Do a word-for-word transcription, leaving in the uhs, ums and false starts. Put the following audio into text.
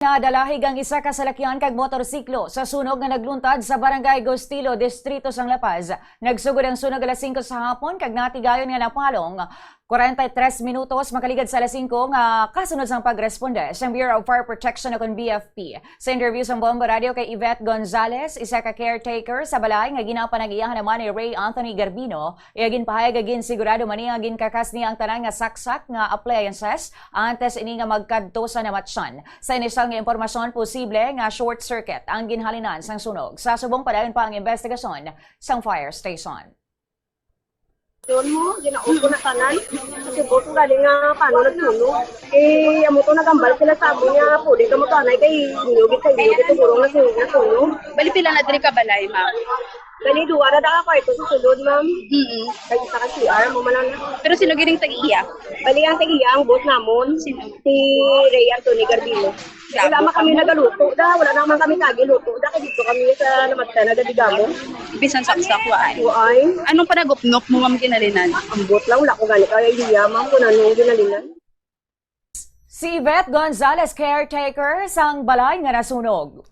Nadalahig ang isa ka salakyan kag motorsiklo sa sunog nga nagluntad sa Barangay Gustilo, Distrito sang La Paz. Nagsugod ang sunog alas singko sa hapon kag natigayon nga napalong kwarenta y tres minutos makaligad sa alas singko nga kasunod sang pagresponde sang Bureau of Fire Protection o kon B F P. Sa interview sang Bombo Radio kay Yvette Gonzalez, isa ka caretaker sa balay nga ginapanag-iyahan naman ni Ray Anthony Garbino, iya ginpahayag nga ginsigurado man niya ginkakas niya ang tanan nga saksak nga appliances antes ini nga magkadto sa namatyan. Sa inisyal nga impormasyon, posible nga short circuit ang ginhalinan sang sunog. Sa subong, padayon pa ang investigasyon sang fire station. Yun mo, ginaon ko na tanan. Kasi buot ko galing nga paano nagtunog. Eh, amo to nagambal sila sa amo niya, pwede ka mo to anay kay inyo gid sa inyo gid siguro nga sunog na sunog. Bali, pila na diri ka balay, ma'am? Bali, duwa na da ako ito sa sulod, ma'am. Mm. Kay isa ka C R mo man lang. Pero sino gining tag-iya? Bali, ang tag-iya, ang boss namon, si Ray Anthony Garbino. Wala man kami nagaluto da, wala naman kami kagiluto da, kay dito kami sa Lamatkan, nagadigamo. Bisan saksak, waay. Waay. Anong panagupnop mo, ma'am, ginalinan? Ambot lang, wala ko gani kaya idea, ma'am, kung anong ginalinan. Si Yvette Gonzalez, caretaker sang balay nga nasunog.